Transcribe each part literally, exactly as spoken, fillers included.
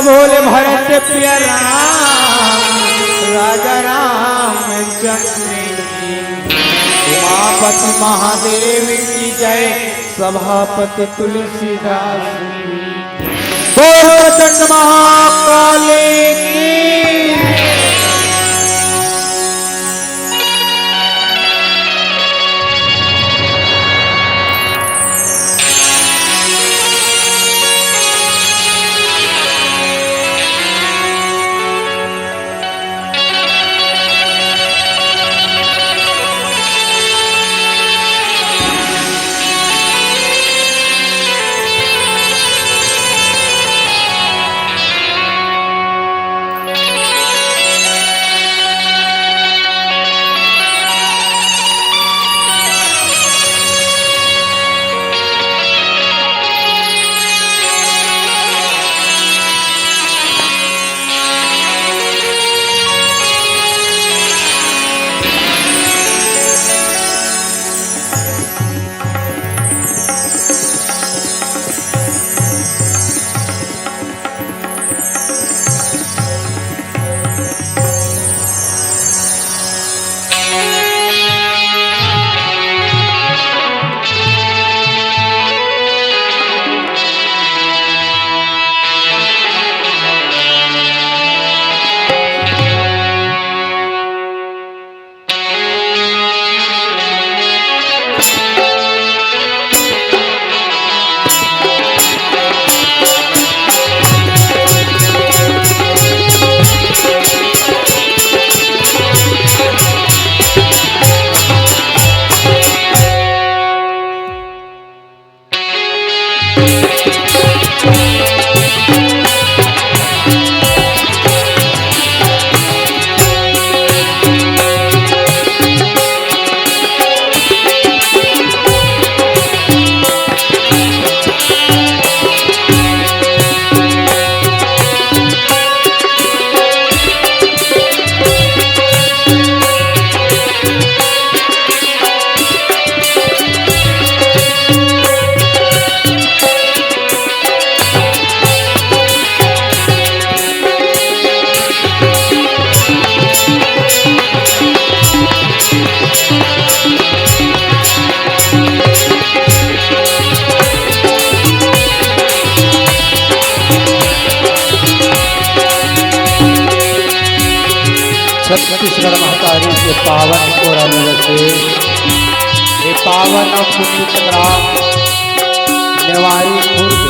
बोले भरत प्रिय राम, राजा रामचंद्र की, उमापति महादेव की जय, सभापति तुलसीदास की। बोल प्रचंड महाकाली की। छत्तीसगढ़ महतारी के पावन कोरा नगर से ये पावन और पुनीत ग्राम नेवारी खुर्द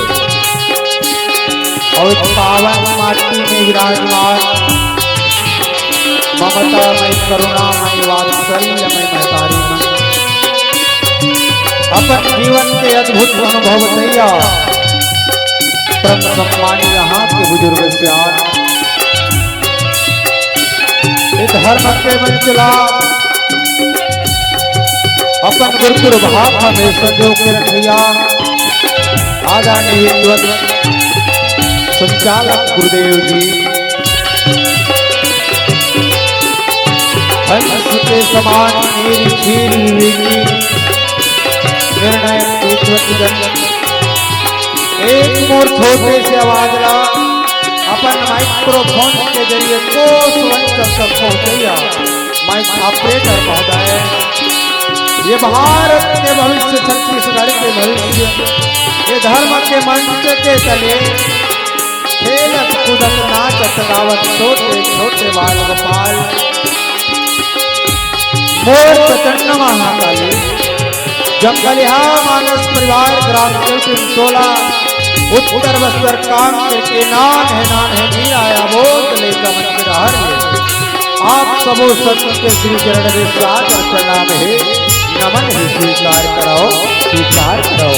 और इस पावन माटी में विराजमान ममता मई, करुणा मई, वात्सल्य मई महतारी मन अपन जीवन के अद्भुत अनुभव दैया परम सम्मानी यहाँ के बुजुर्ग सियान ये धर्म के मंचला अपन गुरु गुरु भाव में संजो के रखिया आदरणीय विद्वत संचालक गुरुदेव जी, हंस के समान नीर छीर वीगी, निर्णय पूछवत जन। एक मोर छोटे से आवाज ला अपन माइक्रोफोन के जरिए कोस वंचक तक पहुंचैया। माइक ऑपरेटर महोदय, ये भारत के भविष्य, छत्तीसगढ़ के भविष्य, ये धर्म के मंच के तले खेलत कूदत नाचत गावत छोटे छोटे बाल गोपाल, मोर प्रचंड महाकाली, जंगलिहा मानस परिवार, ग्राम शिवसिंह टोला, उत्तर बस्तर काम करके नान है, नान है मीरा आया बोल ले कमन के डहर ले। आप सबो संत के श्री चरण में सादर प्रणाम है, नमन है, स्वीकार करो, स्वीकार करो।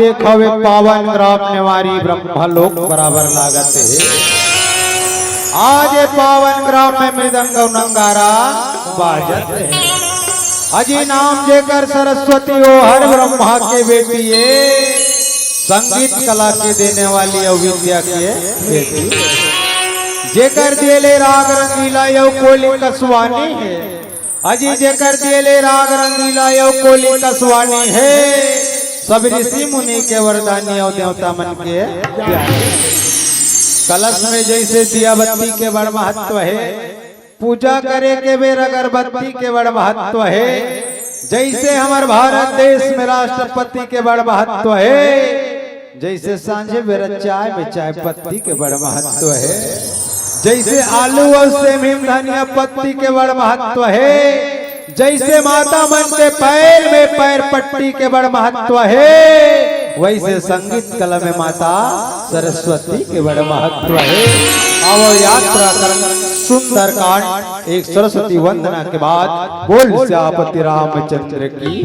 देखो, वे पावन ग्राम नेवारी ब्रह्मलोक बराबर लागत हे। आज ये पावन ग्राम में मृदंग अउ नंगारा बाजत हे। अजी नाम जेकर सरस्वती, ओ हर ब्रह्मा के बेटी हे, संगीत कला के देने वाली अउ विद्या के बेटी। जेकर दिए ले राग रंगीला अउ कोली कसवानी हे, अजी जेकर दिए ले राग रंगीला अउ कोली कसवानी हे, सब ऋषि मुनि के वरदानी अउ देवता मन के ज्ञानी। कलश में जैसे दिया बत्ती के बड़ महत्व हे, पूजा करे के बेर अगरबत्ती के बड़ महत्व हे, जैसे हमर भारत देश में राष्ट्रपति के बड़ महत्व हे, जैसे सांझे बेरा चाय में चाय पत्ती के बड़ महत्व हे, जैसे आलू अउ सेमी धनिया पत्ती के बड़ महत्व हे, जैसे माता मन के पैर में पैर पट्टी के बड़ महत्व हे, वैसे संगीत कला में माता सरस्वती के बड़ महत्व हे। आवो यात्रा करन सुंदरकांड एक सरस्वती वंदना के बाद बोल सियापति रामचंद्र की।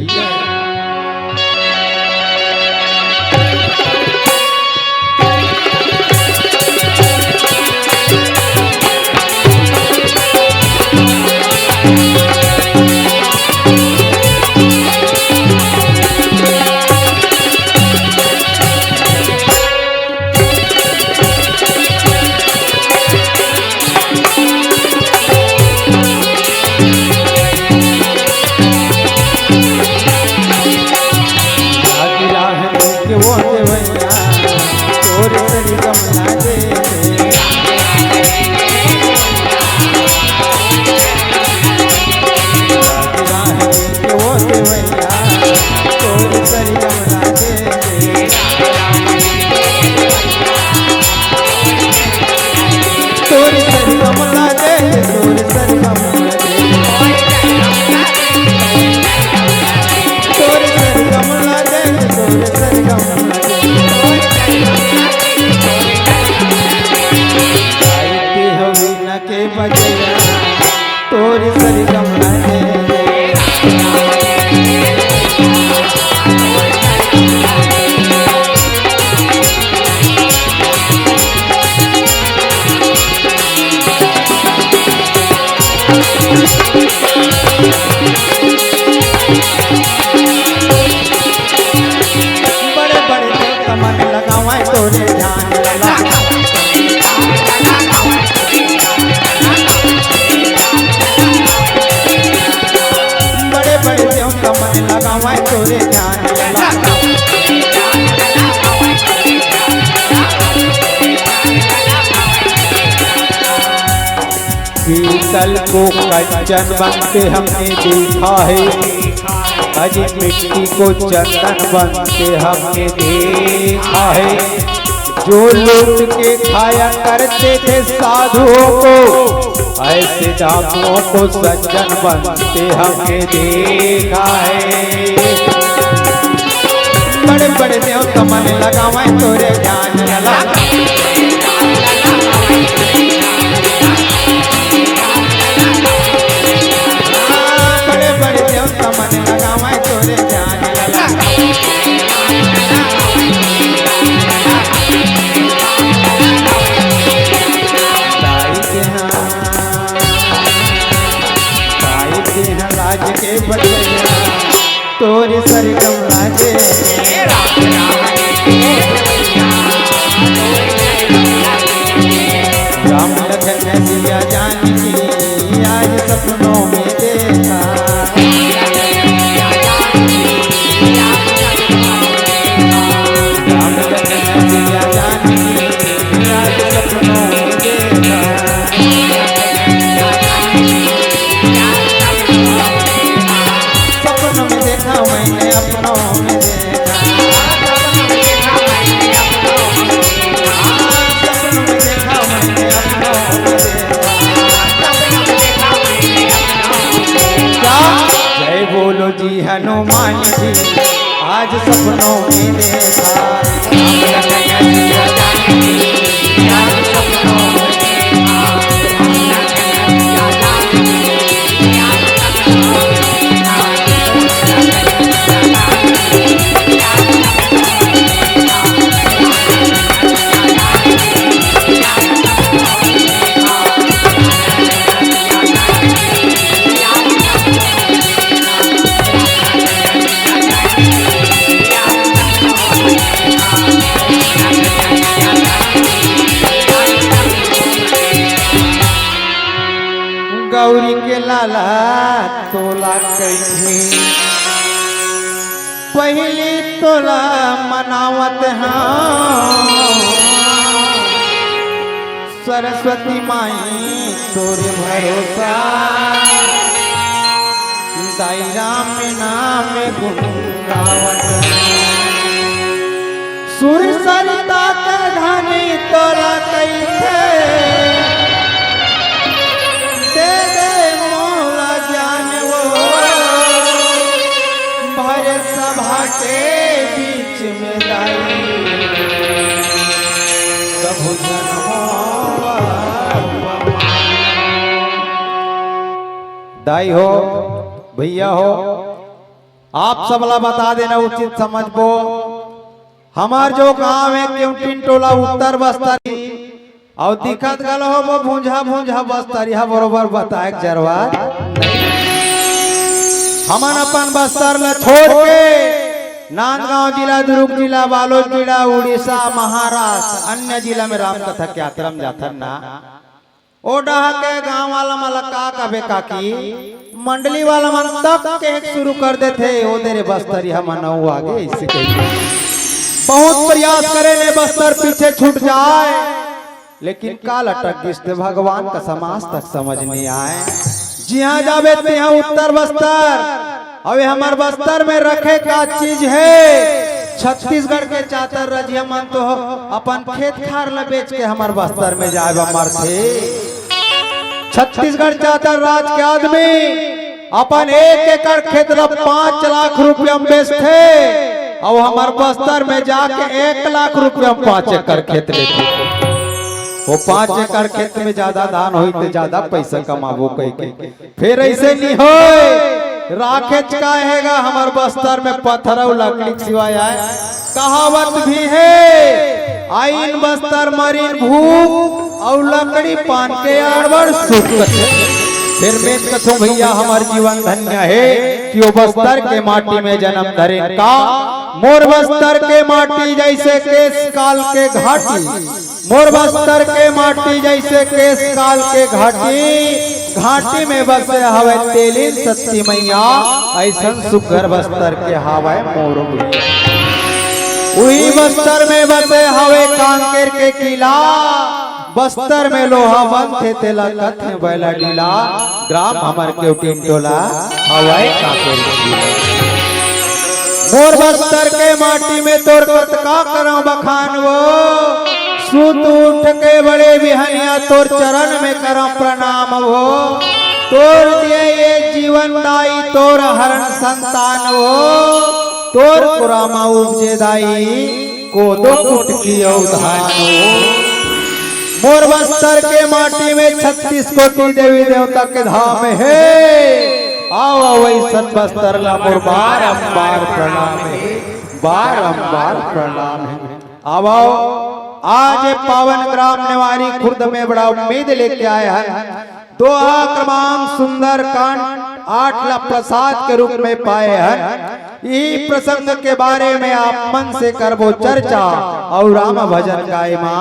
बड़े बड़े देवता मन लगावै तोरे ध्यान। बड़े बड़े देवता मन लगावै तोरे ध्यान। पीतल को कंचन बनते हमने देखा है, अजी मिट्टी को चंदन बनते हमने देखा है। जो लूट के खाया करते थे साधुओं को, ऐसे डाकुओं को सज्जन बनते हमने देखा है। बड़े बड़े देवता मन लगावै तोरे ध्यान। बड़े बड़े देवता मन लगावै तोरे ध्यान। ताई के हाँ, ताई के हाँ लाज के बचैया, तोरी सरगम लाजे। राम लखन सिया जानकी, आज सपनों में देखा। राम लखन सिया जानकी, आज सपनों में देखा। सपनों में देखा मैंने, अपनों में देखा। सपनों में देखा मैंने, अपनों में देखा। क्या? जय बोलो जी हनुमान जी, आज सपनों में देखा। टूरी के लाला तोला कइथे, पहिली तोला मनावत हँव, सरस्वती माई तोरे भरोसा, दाई राम नाम गुन गावत हँव। सुर सरिता के धनी तोला कइथे, दे दे मोला ज्ञान वो, भरे सभा के बीच में दाई, कभू झन होवा। दाई हो, भैया हो, आप सबला बता देना उचित समझबो। हमर जो गांव हे केवटिन टोला उत्तर बस्तर, अउ दिखत घलो होबो भुंजा भुंजा बस्तर, इहा बरोबर बताए के जरूरत नहीं। हमन अपन बस्तर ल छोड़ के नांदगांव जिला, दुर्ग जिला, बालोद जिला, उड़ीसा, महाराष्ट्र, अन्य जिला में रामकथा के यात्रा में जाथन ना। ओ डहा के गांव वाला मन ला का कबे काकी, मंडली वाला मन तक कहे के शुरू कर देथे, "ओ दे रे बस्तर, इहा मन अउ आगे," अइसे कहिके। बहुत प्रयास करे ने बस्तर पीछे छूट जाए, लेकिन काल अटक गिस ते भगवान का समाज तक समझ नहीं आए। जिहां जाबे तिहां उत्तर बस्तर, अबे हमर बस्तर में रखे का चीज हे? छत्तीसगढ़ के चातर रजिया मन तो अपन खेत खार ल बेच के हमर बस्तर में जाए बर मरथे। छत्तीसगढ़ चातर राज के आदमी अपन एक एकड़ खेत ल पांच लाख रुपया में बेचथे, अउ हमर बस्तर में जाके एक लाख रुपया में पांच एकड़ खेत लेथे। वो पांच एकड़ खेत में ज्यादा धान होई तो ज्यादा पैसा कमाबो कहिके। फेर अइसे नी होय, राखेच का हे गा, हमर बस्तर में पत्थर अउ लकड़ी के सिवाय आय। कहावत भी हे, "आइन बस्तर मरिन भूख, अउ लकड़ी पान के आड़बड़ सुख।" फेर मैं कथों भैया, हमर जीवन धन्य हे कि वो बस्तर के माटी में जन्म धरेन का। मोर बस्तर के माटी जइसे केश काल के घाटी, मोर बस्तर के माटी जइसे केश काल के घाटी, घाटी में बसे हवय तेलिन सती मैया, अइसन सुघर बस्तर के हवय मोर भुइयां। उही बस्तर में बसे हवय कांकेर के किला, बस्तर में लोहा बनथे तेला कथे बैला डीला, ग्राम हमर केवटिन टोला हवय कांकेर के किला। मोर बस्तर के माटी में तोर कतका करंव बखान वो, सुत उठ के बड़े बिहनिया तोर चरण में करंव प्रणाम वो। तोर दिए ये जीवन दाई, तोर हरन संतान वो, तोर कुरा म उपजे दाई, कोदो कुटकी अउ धान वो। मोर बस्तर के माटी में छत्तीस कोटि देवी देवता के धाम हे। आव, आव, अइसन बस्तर ला मोर बारंबार प्रणाम हे, बारंबार प्रणाम हे। आव, आव, आज ये पावन ग्राम नेवारी खुर्द में बड़ा उम्मीद लेके आए हन। दोहा क्रमांक सुंदरकांड आठ ला प्रसाद के रूप में पाए हन। इही प्रसंग के बारे में आप मन से करबो चर्चा, अउ राम भजन गाए मा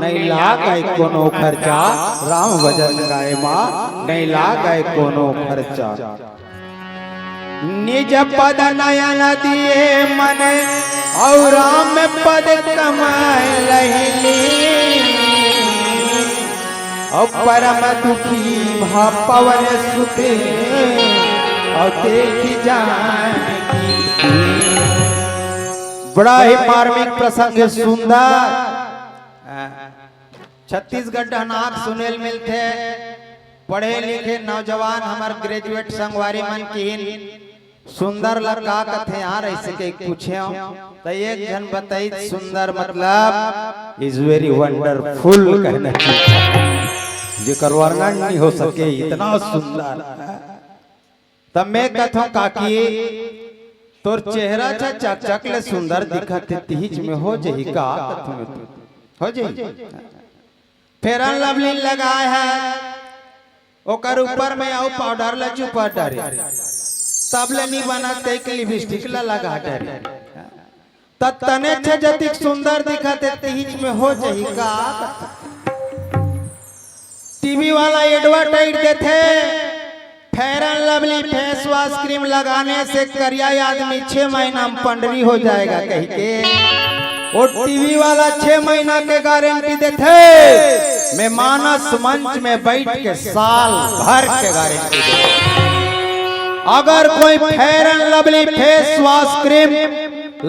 नइ लागय कोनो खर्चा, राम भजन गाए मा नइ लागय कोनो खर्चा। निज पद नयन दिए मन, अउ राम पद कमाए लहिली। अउ परम दुखी भा पवन सुत, अउ देखि जानकी। बड़ा ही मार्मिक प्रसंग हे, सुंदर। छत्तीसगढ़ डहनाक सुनेल मिलथे, पढ़े लिखे नौजवान हमर ग्रेजुएट संगवारी मन किहिन सुंदर ला का कथे यार, अइसे कहिके पूछेंव, त एक झन बताइस सुंदर मतलब is very wonderful कहना चाहिए, जेकर वर्णन नहीं हो सके, इतना सुंदर। त मैं कथों काकी, तोर चेहरा छ चकचक ले सुंदर दिखत हे, तिहिच में हो जही का कथों मैं तो। हो जही। फेयर एंड लवली लगाए हे, ओकर ऊपर में अउ पाउडर ला चुपा डारे, तब ले नी बनत, तेक लिपस्टिक ला लगा डारे। त तने छ जतिक सुंदर दिखत हे, तिहिच में हो जही का? टीवी वाला एडवर्टाइज देथे, fair and lovely face wash cream लगाने से करिया आदमी छह महीना में पंडरी हो जाएगा कह के वो टीवी वाला छह महीना के गारंटी देथे। मैं मानस मंच में बैठ के साल भर के गारंटी देथे। अगर कोई fair and lovely face wash cream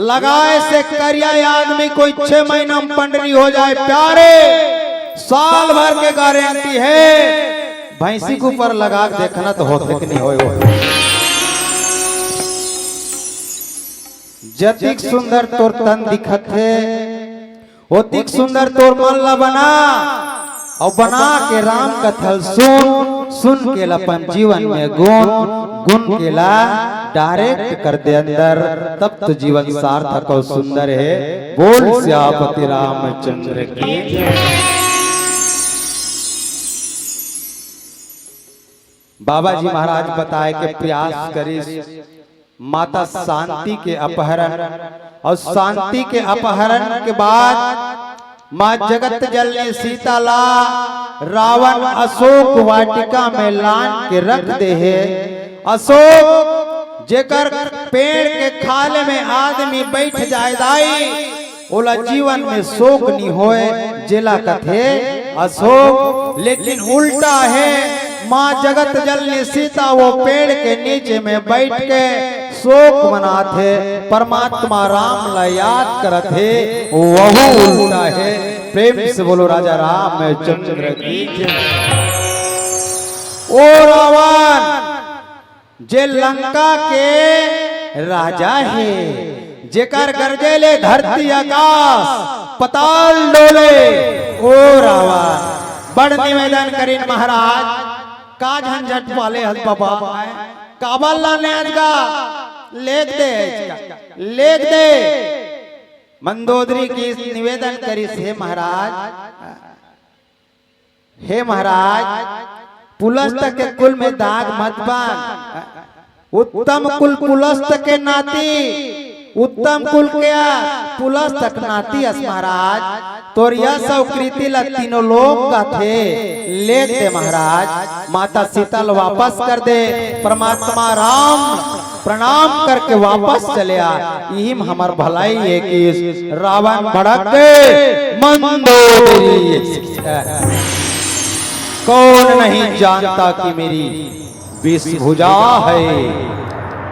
लगाए से करिया आदमी कोई छह महीना में पंडरी हो जाए प्यारे, साल भर के गारंटी है। भैंसी के ऊपर लगा के देखना तो होथे कि नहीं होय। जतिक सुंदर तोर तन दिखत हे, ओतिक सुंदर तोर मन ला बना, अउ बना के राम कथा ल सुन, सुन के ल अपन जीवन में गुन, गुन के ला डायरेक्ट कर दे अंदर, तब तो जीवन सार्थक अउ सुंदर हे। बोल सियापति रामचंद्र की। बाबा जी महाराज बताए के प्रयास करिस माता शांति के अपहरण, अउ शांति के अपहरण के बाद माँ जगत जननी सीता ला रावण अशोक वाटिका में लान के रख दे हे। अशोक जेकर पेड़ के खाल में आदमी बैठ जाए दाई, ओला जीवन में शोक नी होय, जेला कथे अशोक। लेकिन उल्टा हे, माँ जगत जननी सीता वो पेड़ के नीचे में बैठ के शोक मनाथे, परमात्मा राम ला याद करथे, वहू उल्टा हे। प्रेम से बोलो राजा रामचंद्र की जय। ओ रावण, जे लंका के राजा हे, जेकर गरजे ले धरती आकाश पताल डोले, ओ रावण, बड़ निवेदन करिन महाराज, का झंझट पाले हस बाबा, काबर लाने आज का, लेख दे, लेख दे। मंदोदरी की निवेदन करिस, हे महाराज, हे महाराज, पुलस्त के कुल में दाग मत बांध। उत्तम कुल पुलस्त के नाती, उत्तम कुल के पुलस्त के नाती अस महाराज। तोर यश अउ कृति ला तीनों लोक गाथे। लेख दे महाराज, माता सीता ल वापस कर दे। परमात्मा राम प्रणाम करके वापस चले आ। इही म हमर भलाई हे कि रावण भड़क के मंदोदरी। कौन नहीं जानता कि मेरी बीस भुजा है,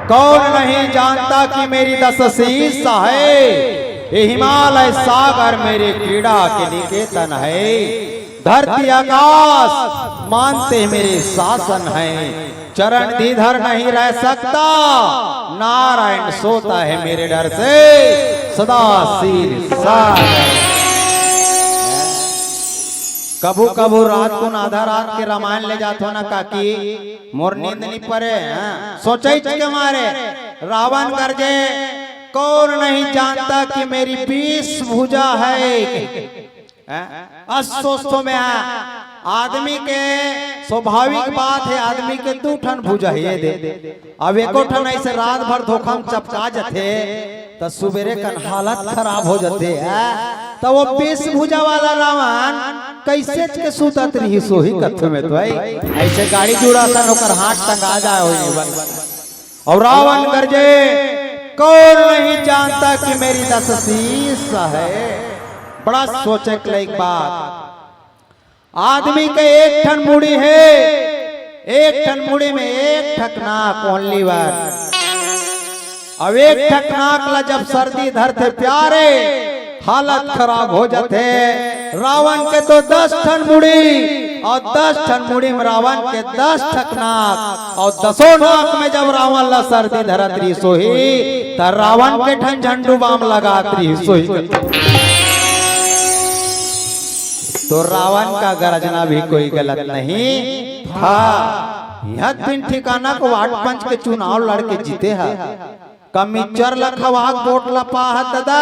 कौन नहीं जानता कि मेरी दस शीश है। ये हिमालय सागर मेरे क्रीड़ा के निकेतन है। धरती आकाश मानते मेरे शासन है। चरण धीधर नहीं रह सकता, नारायण सोता है मेरे डर से, सदा शीर्षासन। कभू कभू रात कुन आधा रात के रामायण ले जात हो ना काकी, मोर नींद नहीं परे, हाँ? सोचई के मारे रावण गरजे, कौन नहीं जानता कि मेरी बीस भुजा है। हैं? अस सोचथो में, हाँ, आदमी के स्वाभाविक बात हे, आदमी के दू ठन भुजा हे दे। अब एको ठन ऐसे रात भर धोखा में चपका जथे, त सुबेरे कन हालत खराब हो जथे, हैं? त वो बीस भुजा वाला रावण कैसे के सुतत रही, सोही कथो में तो आई। ऐसे गाड़ी जुड़ा सन ओकर हाथ टंगा जाए होई बन। और रावण गरजे, कौन नहीं जानता कि मेरी दस शीश है। बड़ा सोचे के लायक बात। आदमी के एक ठन मुड़ी हे, एक ठन मुड़ी में एक ठक नाक, only one। अब एक ठक नाक ला जब सर्दी धरथे प्यारे, हालत खराब हो जथे। रावण के तो दस ठन मुड़ी, अउ दस ठन मुड़ी में रावण के दस ठक नाक, अउ दसों नाक में जब रावण ला सर्दी धरत रही सोही, त रावण के ठन झंडू बाम लगात रही सोही। तो रावण का गरजना भी कोई गलत नहीं था। यहाँ तीन ठिकाना को वार्ड पंच के चुनाव लड़के जीते हैं। कमिचर ल खवा के वोट ल पाहस दादा,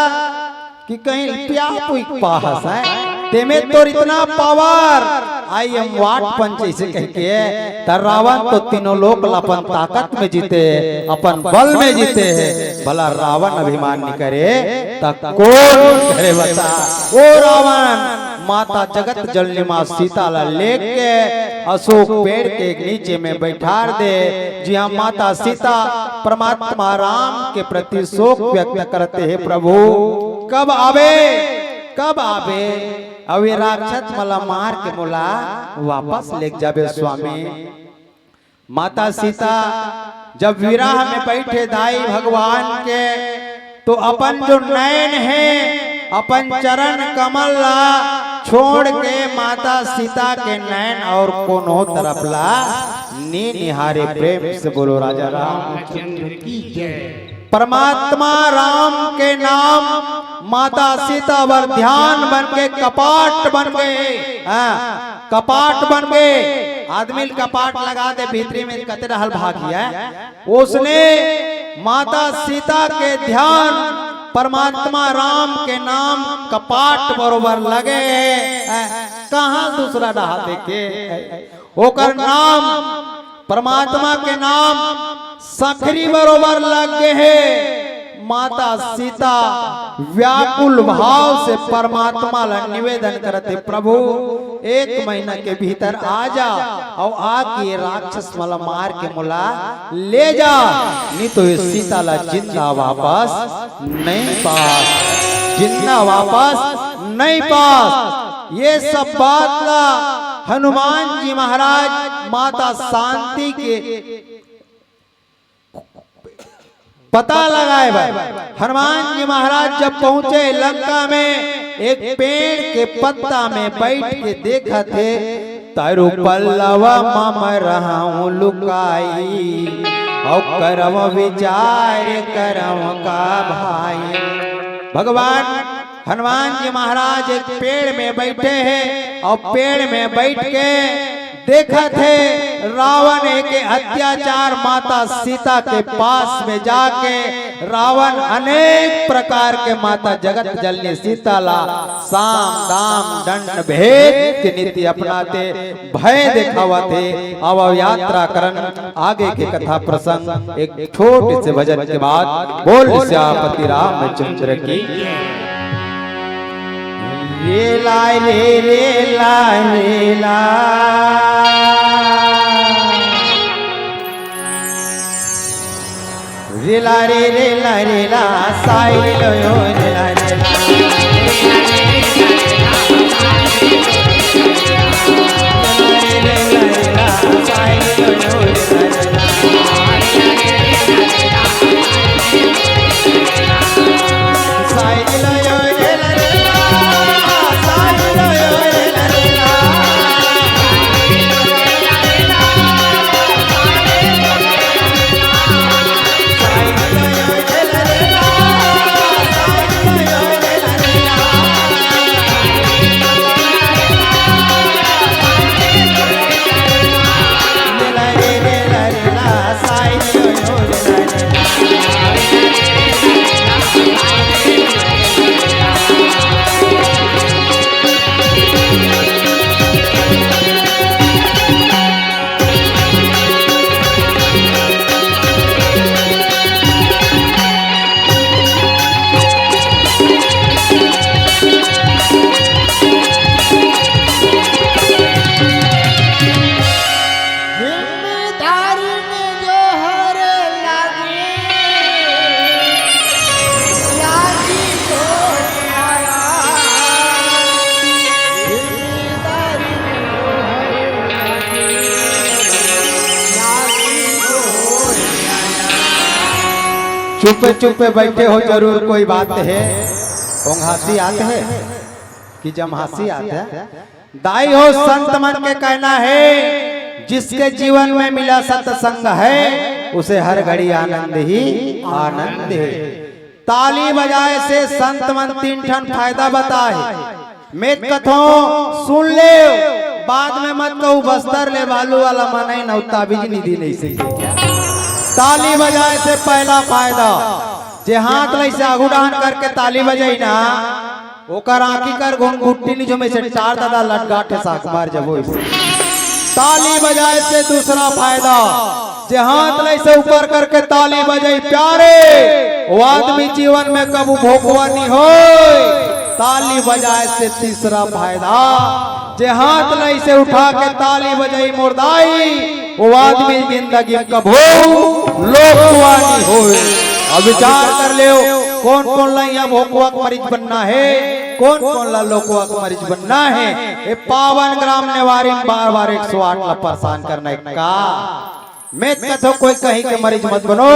कि कहीं प्या पुई के पाहस, हैं? तेमे तोर इतना पावर, I am वाट पंच ऐसे कह के, त रावण तो तीनों लोक ल अपन ताकत में जीते, अपन बल में जीते हे। भला रावण अभिमान नहीं करे, त कौन करे बता? ओ रावण, माता जगत जननी माँ सीता ला लेके अशोक पेड़ के नीचे में बैठार दे, जिहाँ माता सीता परमात्मा राम के प्रति शोक व्यक्त करत हे, प्रभु कब आबे, कब आबे, अउ ये राक्षस मन ला मार के मोला वापस लेग जाबे स्वामी। माता सीता जब विरह में बैठे दाई भगवान के, तो अपन जो नैन हे, अपन चरण कमल ला छोड़ के माता सीता के नैन अउ कोनो तरफ ला नी निहारे। प्रेम से बोलो राजा राम। रामचंद्र की जय। परमात्मा राम के नाम माता सीता बर ध्यान बन के कपाट बन गए। हाँ, कपाट बन गए। आदमी ल कपाट लगा दे भीतरी में, कते डहल भागी है। उसने माता सीता के ध्यान परमात्मा राम के नाम कपाट बरोबर लगे है। कहाँ दूसरा डहा देखे? ओकर नाम, परमात्मा के नाम सखरी बरोबर लग गे हे। माता सीता व्याकुल भाव से परमात्मा ला निवेदन करत हे, प्रभु, एक महीना के भीतर आ जा अउ आके ये राक्षस मन ला मार के मोला ले जा, नी तो ये सीता ला जिंदा वापस नहीं पास, जिंदा वापस नहीं पास। ये सब बात ला हनुमान जी महाराज माता शांति के पता लगाए बर हनुमान जी महाराज जब पहुंचे लंका में, एक पेड़ के पत्ता में बैठ के देखत हे, तरु पल्लव मम रहूं लुकाई, अउ करम विचार करम का भाई। भगवान हनुमान जी महाराज एक पेड़ में बैठे हे अउ पेड़ में बैठ के देखत हे रावण के अत्याचार। माता सीता के पास में जाके रावण अनेक प्रकार के माता जगत जननी सीता ला साम दाम दंड भेद के नीति अपनाथे, भय देखावत हे। अब यात्रा करन आगे के कथा प्रसंग एक छोटे से भजन के बाद। बोल सियापति रामचंद्र की। रेला रे रेला रेला, रेला रे रेला रेला, साई लो यो रेला रेला। जिम्मेदारी में जो हर लागे, लागी तो आया। जिम्मेदारी में जो हर लागे, लागी तो आया। चुप्पे चुप्पे बैठे हो, जरूर कोई बात हे। ओंघासी आत हे कि जम्हासी आत हे? दाई हो, संत मन के कहना हे, जिसके जीवन में मिला सत्संग है, उसे हर घड़ी आनंद ही आनंद है। ताली बजाए से संत मन तीन ठन फायदा बताए। मैं कथों, सुन ले, बाद में मत कहू, बस्तर ले बालू वाला मनई नौता बिजली दी नहीं सके। ताली बजाए से पहला फायदा, जे हाथ ला ऐसे आगू डहन करके ताली बजाई ना, ओकर आँखी कर घुंघुट्टी नी झुमे से चार दादा लटगाठे साख मार जबो इसे। ताली बजाए से दूसरा फायदा, जे हाथ ला ऐसे ऊपर करके ताली बजाई प्यारे, वो आदमी जीवन में कबू भोकवा नी होय। ताली बजाए से तीसरा फायदा, जे हाथ ल अइसे उठा के ताली बजाई मोर दाई, वो आदमी जिंदगी में कभू लोकुआ नहीं होए। अब विचार कर लेव, कौन कौन ला यहाँ भोकुआ के मरीज बनना है, कौन कौन ला लोकुआ के मरीज बनना है। ये पावन ग्राम नेवारी में बार बार एक सौ आठ ला परेशान करना है का? मैं कथो कोई कहीं के मरीज मत बनो,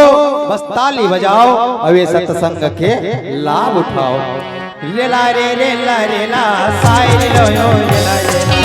बस ताली बजाओ अउ ये सत्संग के लाभ उठाओ। रे ला रे रे ला रे ला, साई रे लो यो रे ला रे ला।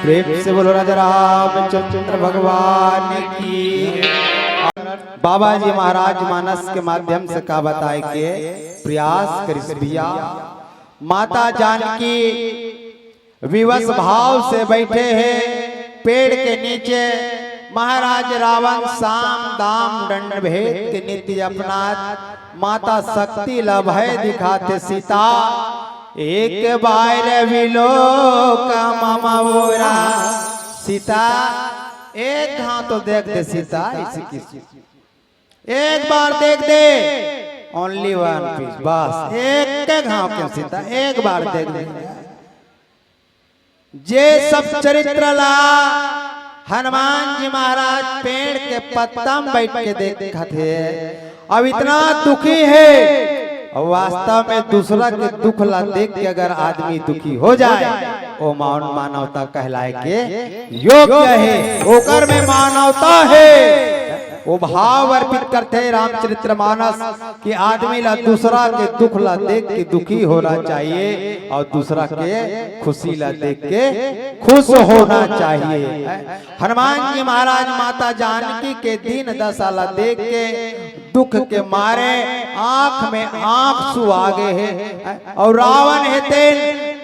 प्रेम से बोलो राजा रामचंद्र भगवान की। बाबा जी महाराज मानस के माध्यम से का बताए के प्रयास करिस भैया। माता जानकी विवश भाव से बैठे हैं पेड़ के नीचे। महाराज रावण साम दाम दंड भेद के नीति अपनात, माता शक्ति ला भय दिखाते सीता, एक बार विलोक मम ओरा। सीता, एक घाव तो देख दे सीता, इसकी एक बार देख दे, only one piece, बस एक के घाव के सीता, एक बार देख दे। जे सब चरित्र ला हनुमान जी महाराज पेड़ के पत्ता में बैठ के देखत हे, अब इतना दुखी हे, और वास्तव में दूसरा के दुख ला देख के अगर आदमी दुखी हो जाए, वो मान-, मानवता कहलाए के योग्य हे, ओकर में मानवता हे। वो भाव अर्पित करते रामचरितमानस कि आदमी ला दूसरा के दुख ला देख के दुखी होना चाहिए और दूसरा के खुशी ला देख के खुश होना चाहिए। हनुमान जी महाराज माता जानकी के दीन दशा ला देख के दुख के मारे आंख में आंसू आ गए हैं और रावण हे तेन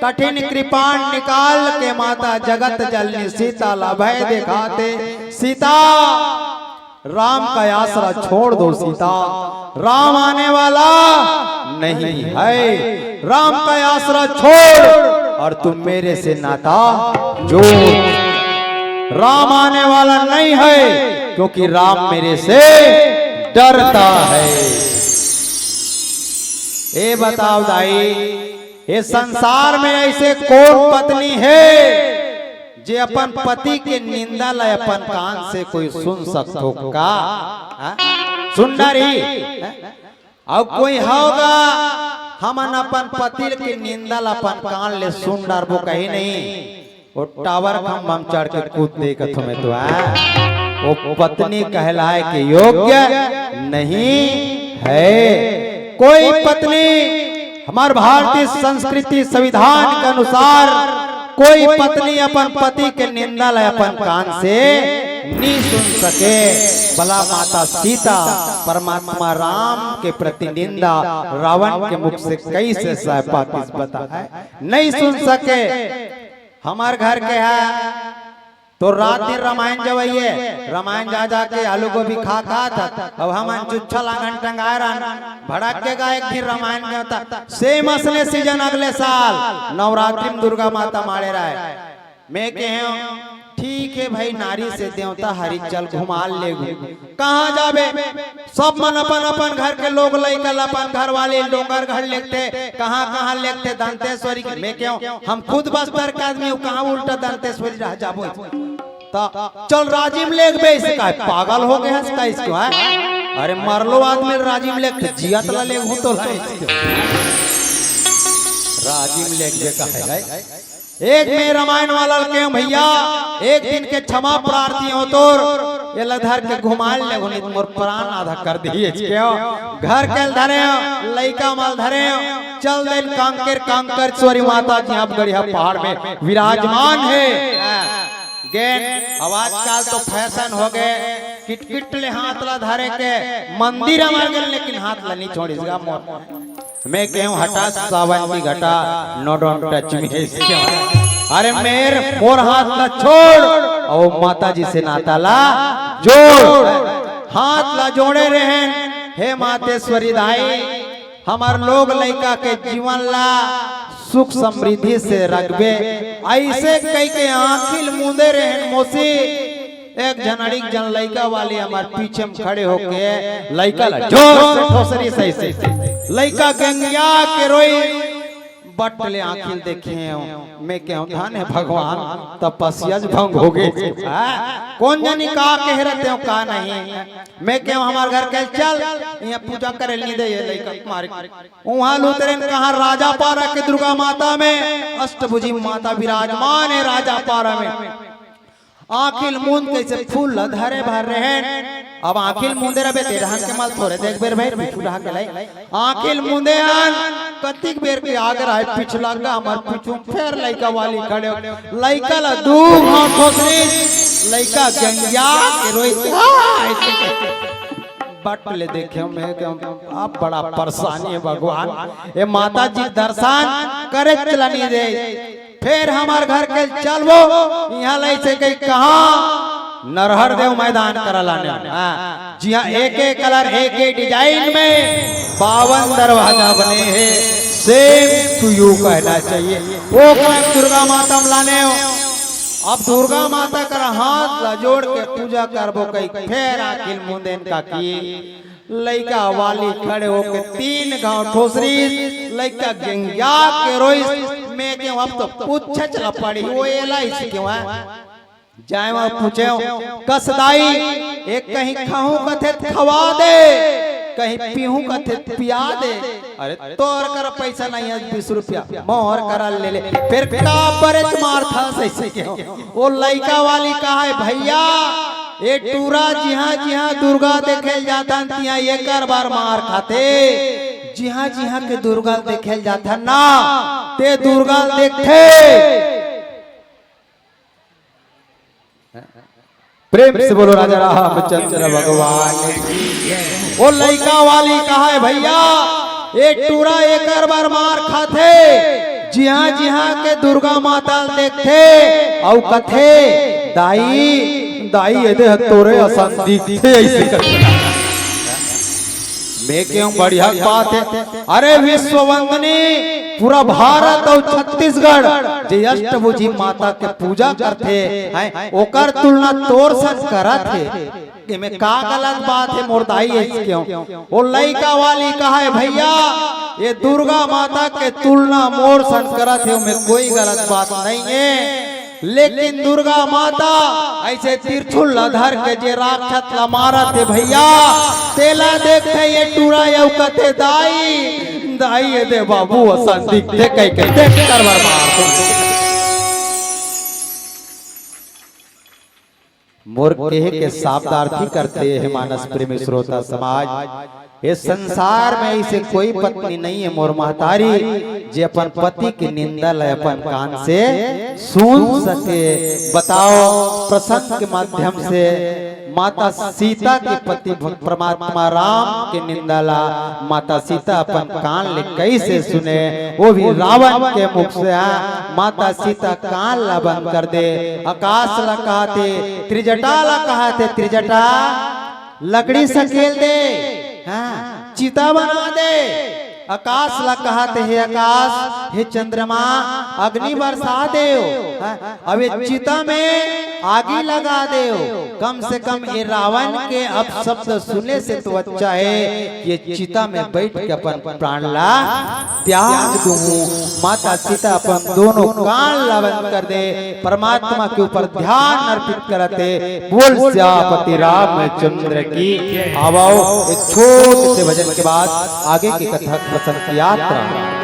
कठिन कृपाण निकाल के माता जगत जननी सीता ला भय दिखाते, सीता, राम का आसरा छोड़ दो सीता, राम आने वाला नहीं है। राम का आसरा छोड़ और तुम मेरे से नाता जोड़। राम आने वाला नहीं है, क्योंकि राम मेरे से डरता है। ए बताओ दाई, ये संसार में ऐसे कौन पत्नी है जे अपन पति के निंदा ला अपन कान से कोई सुन सकथो का? हाँ? सुन डरही? हाँ? अउ कोई होगा, हमन अपन पति के निंदा ला अपन कान ले सुन डरबो कहीं नहीं, वो टावर खंभा में चढ़ के कूद दे कथो मैं तो, हाँ? वो पत्नी कहलाए के योग्य नहीं है। कोई पत्नी हमार भारतीय संस्कृति संविधान के अनुसार कोई पत्नी अपन पति के निंदा ला अपन कान से नहीं सुन सके भला माता सीता परमात्मा राम के प्रति निंदा रावण के मुख से कैसे सह पातीस बता है, नहीं सुन सके। हमर घर के है तो रात दिन रामायण जवइए, रामायण जा जाके आलू गोभी खा खा था। अब हमन चुच्छा लांघन टंगाए रहन, भड़क के गा एक दिन रामायण गवता। सेम असने सीजन अगले साल नवरात्रि में दुर्गा माता माड़े रहे। मैं कहे ठीक है भाई, नारी से देवता हरी, चल घुमा लेगू। कहाँ जाबे? सब मन अपन अपन घर के लोग लइका ल अपन घर वाले डोंगरगढ़ लेगथे, कहाँ कहाँ लेगथे दंतेश्वरी के। मैं कहे हम खुद बस्तर के आदमी हूँ, कहाँ उल्टा दंतेश्वरी रह जाबो। त चल राजिम लेगबे, इसे का पागल हो गए हस का इसको है? अरे मरलो आदमी राजिम लेगथे, जियत ला लेगहूँ तो ला इसको। राजिम लेगबे का है? एक मैं रामायण वाला ल कहेंव भैया, एक दिन के क्षमा प्रार्थी हो तोर, एला धर के घुमाए ले, नहीं मोर प्राण आधा कर दिए। क्यों? घर के ल धरे, लइका मन ल धरे, चल देन कांकेर, कांकेश्वरी माता जी अब गड़िया पहाड़ में विराजमान है। गेन, अब आजकल तो फैशन हो गए, किटकिट ले हाथ ला धरे के मंदिर हमार गेल, लेकिन हाथ ला नहीं छोड़िस गा मोर। मैं कहूँ हटा सावन की घटा, no don't touch me। अरे मेर मोर हाथ ला छोड़, और माता जी से नाता ला जोड़। हाथ ला जोड़े रहेन, हे मातेश्वरी दाई, हमर लोग लइका के जीवन ला सुख समृद्धि से रखबे। ऐसे कह के आँखी ल मूंदे रहेन मोसी, एक झन अड़ीक झन लइका वाली हमर पीछे में खड़े होके लइका ला जोर से ठोसरी सही से। लइका गंगिया के रोई, बट ले आँखी ल देखे हो। मैं कहूँ धन है भगवान, तपस्या ज भंग हो गई। हाँ? कौन जानी का कह रहते हो का नहीं। मैं कहूँ हमार घर के चल, यहाँ पूजा करे नहीं दे ये लइका मारे। उहाँ ल उतरेन कहाँ? राजापारा के दुर्गा माता में, अष्टभुजी माता विराजमान है राजापारा में। आँखी ल मूंद के अइसे फूल ल धरे भर रहेन। अब आँखी ल मूंदे रहबे ते डहन के मल थोरे देखबे रे भाई, पीछू डहा के लई। आँखी ल मूंदे हन, कतिक बेर के आगे रहे पिछला गा हमर पीछू, फेर लइका वाली खड़े हो। लइका ला दू घांव ठोसरी, लइका गंगिया के रोई। बट ले देखे मैं कि आप बड़ा परेशानी है भगवान, ये माता जी दर्शन करे चला नहीं दे। फेर हमर घर के चलबो, इहाँ लइसे कही कहाँ नरहर देव मैदान करा लाने। हाँ, जी हाँ, एक एक कलर, एक एक डिजाइन में बावन दरवाजा बने हैं, same to you कहना चाहिए। वो कलर दुर्गा माता में लाने हो। अब दुर्गा माता कर हाथ ला जोड़ के पूजा करबो कही, फेर आँखी ल मूंदेन काकी लइका वाली खड़े होके तीन घांव ठोसरी, लइका गंगिया के रोइस। मैं के अब तो पूछे चला पड़ी, वो एला इसी के वहाँ जाए वहाँ पूछे, कस दाई, एक कहीं खाहूं कथे त खवा दे, कहीं पीहूं कथे त पिया दे। अरे तोर कर पैसा नहीं है बीस रुपया, मोर करा ले ले। फिर का बरेच मार था सही से के हो। वो लइका वाली कहा है, भैया, ये टूरा जिहाँ जिहाँ दुर्गा देखे जाथन, तिहाँ एकर बर मार खाथे। जिहाँ जिहाँ के दुर्गा देखे जाथन ना, ते दुर्गा देखथे। प्रेम से बोलो राजा रामचंद्र भगवान की। वो लइका वाली कहा है, भैया, ये टूरा एकर बर मार खाथे, जिहाँ जिहाँ के दुर्गा माता ल देखथे, अउ कथे, दाई, दाई, ये दे तोरे असन दिखथे, ऐसे करके। मैं कहूं बढ़िया बात है। अरे विश्व वंदनी, पूरा भारत अउ छत्तीसगढ़ जे अष्टभुजी माता के पूजा करथे, हैं, ओकर तुलना तोर सन करत हे। एमे का गलत बात है मोर दाई? ऐसे क्यों? वो लइका वाली कहा है, भैया, ये दुर्गा माता के तुलना मोर सन करत हे, ओमे कोई गलत बात नहीं है। लेकिन दुर्गा माता ऐसे तिरछुल ला धर के जे राक्षस ला मारत हे भैया, तेला देखथे ये टूरा अउ कथे, दाई, दाई, ये दे बाबू, असन दिखथे कहि के देख कर बर मार। मोर कहे के शाब्दार्थी करथे हे मानस प्रेमी श्रोता समाज। ये संसार में ऐसे कोई पत्नी नहीं है मोर महतारी, जे अपन पति के निंदा ला अपन कान से सुन सके। बताओ, प्रसंग के माध्यम से माता सीता के पति भ-, परमात्मा राम के निंदा ला माता सीता अपन कान ले कैसे सुने, वो भी रावण के मुख से। हाँ, माता सीता कान ला बंद कर दे। आकाश ला कहाथे, त्रिजटा ला कहाथे, त्रिजटा लकड़ी सकेल दे, हाँ, चिता बना दे। आकाश ला कहाथे, हे आकाश, हे चंद्रमा, अग्नि बरसा देव, हाँ, अब ये चिता में आगी लगा देव। कम से कम ये रावण के अपशब्द सुने से तो अच्छा है कि ये चिता में बैठ के अपन प्राण ला त्याग दूं। माता सीता अपन दोनों कान ला बंद कर दे, परमात्मा के ऊपर ध्यान अर्पित करते। बोल सियापति रामचंद्र की। आवो, एक छोटे से भजन के बाद आगे की कथा प्रसंग की यात्रा।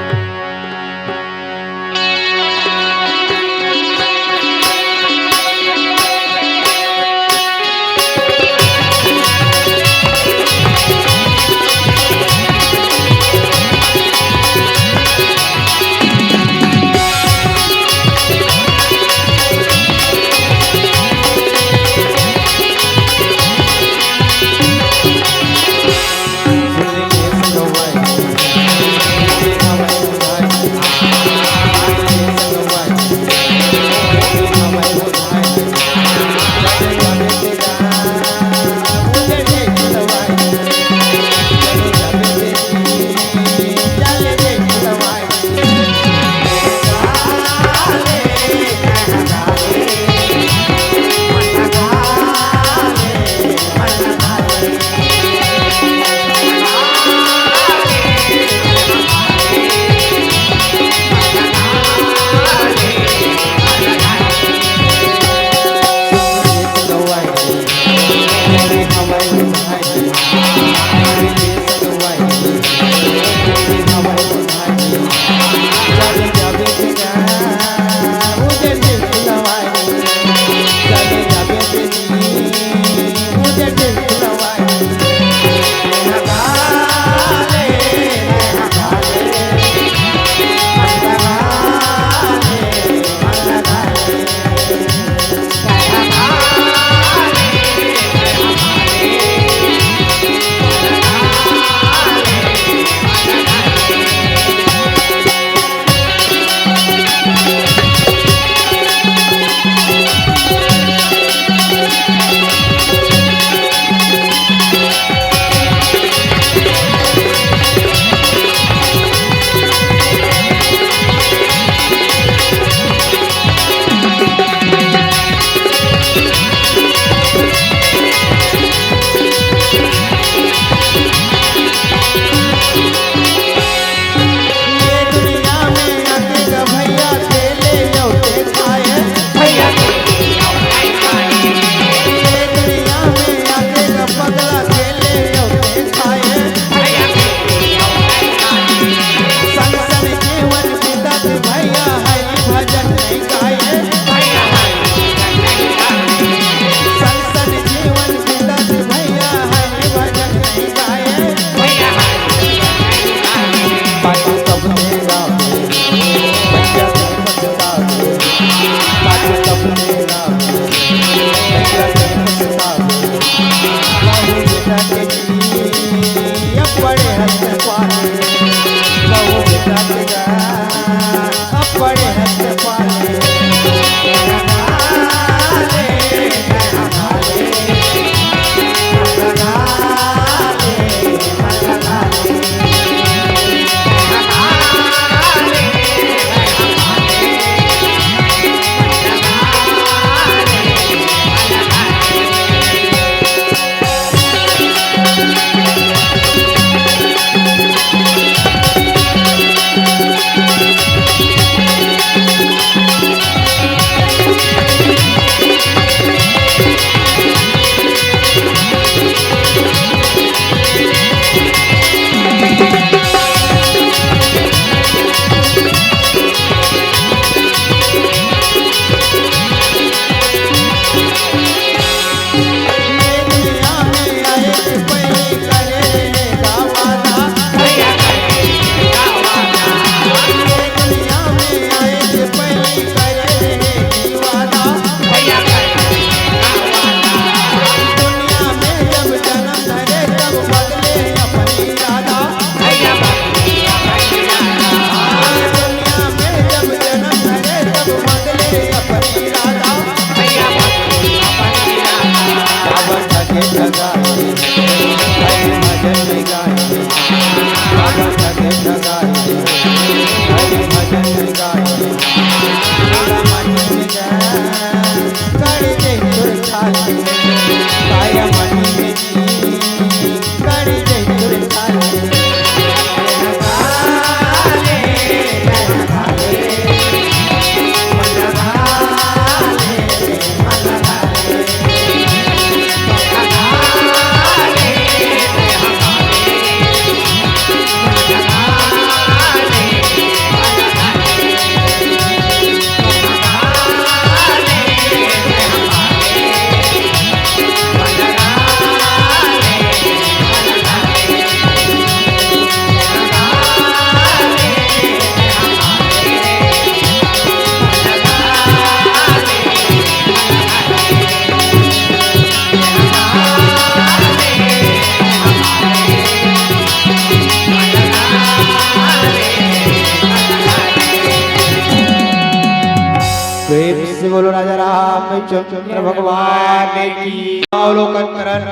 प्रेम से बोलो राजा रामचंद्र भगवान की। अवलोकन करन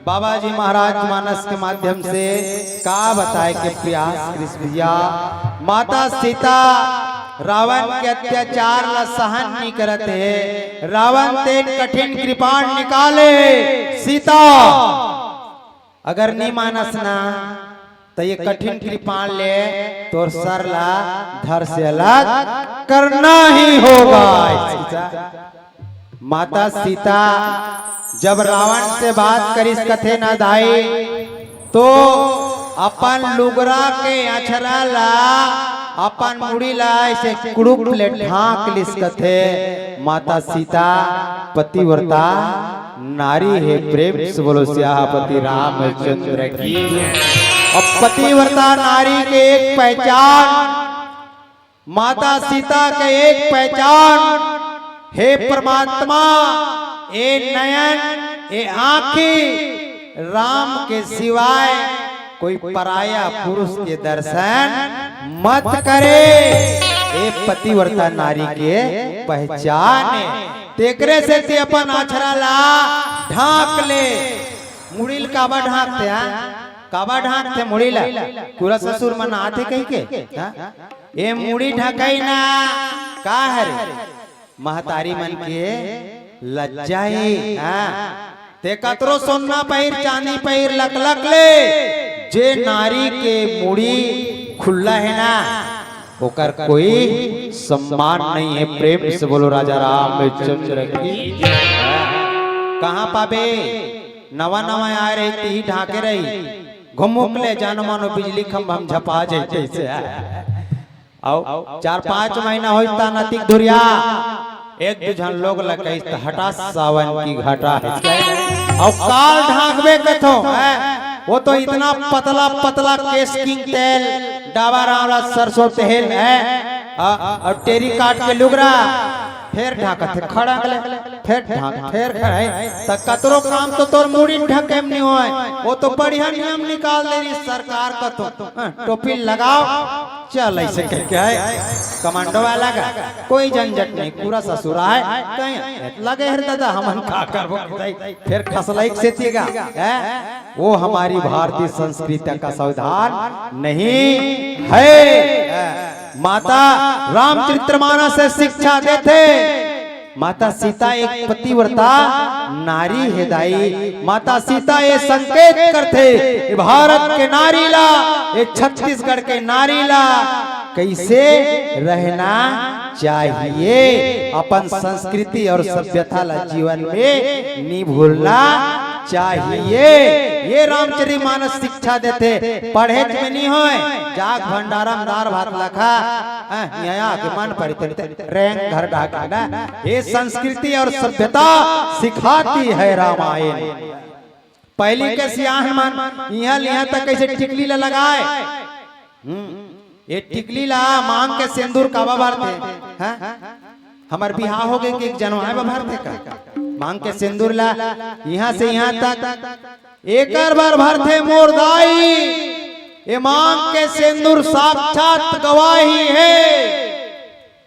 बाबा जी महाराज मानस के माध्यम से का बताए के प्रयास करिस भैया। माता सीता रावण के अत्याचार ला सहन नहीं करत हे। रावण तेन कठिन कृपाण निकाले, सीता अगर नी मानस ना, त ये कठिन कृपाण ले तोर सर ला धड़ से अलग करना ही होगा। माता सीता जब रावण से बात करिस कथे ना दाई, तो अपन लुगरा के अछरा ला, अपन मुड़ी ला ऐसे कुड़ुप ले ढांक लिस कथे। माता सीता पतिव्रता नारी हे। प्रेम से बोलो सियापति रामचंद्र की। अब पतिव्रता नारी के एक पहचान, माता सीता के एक पहचान, हे परमात्मा, ए नयन, ए आँखी, राम के सिवाय कोई पराया पुरुष के दर्शन मत करे। ए पतिव्रता नारी के पहचान हे। तेकरे सेती अपन अछरा ला ढांक ले। मुड़ी ल काबर ढांकथे, हाँ? काबर ढांकथे मुड़ी ला? पूरा ससुर मन आथे कहिके, हाँ? ए मुड़ी ढकई ना का हरे? महतारी मन के लज्जा हे, हाँ? ते कतरो सोना पहिर, चांदी पहिर, लकलक ले, जे नारी के मुड़ी खुल्ला हे ना, ओकर कोई सम्मान नहीं हे। प्रेम से बोलो राजा रामचंद्र की। कहाँ पाबे? नवा नवा आए रही, तिही ढांके रही, घुमुक ले जानो मानो बिजली खंभा म झपा जाए जैसे। अउ चार पांच महीना होइस त नतिक धुरिया एक दू झन लोग ल कहिस त हटा सावन की घटा हे। अउ काल ढांकबे कथो, हैं? वो तो इतना पतला पतला केसकिन तेल, डाबर आंवला सरसों तेल हे, अ, अउ टेरी काट के लुगरा, फेर ढांकत हे खड़ंग ले, फेर ढांक, फेर खड़ंग, त कतरो काम तो तोर मुड़ी ढके म नी होय। वो तो बढ़िया नियम निकाल दे रही सरकार कथो, हाँ, टोपी लगाओ, चल ऐसे कहिके हे, कमांडो वाला का कोई झंझट नहीं, पूरा ससुर आए, कहीं लगे हर दादा, हमन का करबो, फेर खसलई के सेती गा, हैं? वो हमारी भारतीय संस्कृति का संविधान नहीं हे। माता रामचरितमानस से शिक्षा देथे, माता सीता एक पतिव्रता नारी हे दाई। माता सीता ये संकेत करथे, ये भारत के नारी ला, ये छत्तीसगढ़ के नारी ला कैसे रहना चाहिए, अपन संस्कृति और सभ्यता ला जीवन में नी भूलना चाहिए। ये रामचरितमानस शिक्षा देथे, पढ़े में नी होय, जाग भंडारा म दार भात ला खा, हाँ, यहाँ आके मन परी तेरे ते रेंग घर ढाके ना। ये संस्कृति और सभ्यता सिखाती है रामायण। पहली के सियान मन इहाँ ले इहाँ तक कैसे टिकली ला लगाए। हम्म, ये टिकली ला मांग के सिंदूर काबर भरथे, हैं? हमर बिहाव हो गे कि एक जनवाए बर भरथे का? मांग के सिंदूर ला इहाँ से इहाँ तक एकर बर भरथे मोर दाई, ए मांग के सिंदूर साक्षात गवाही हे।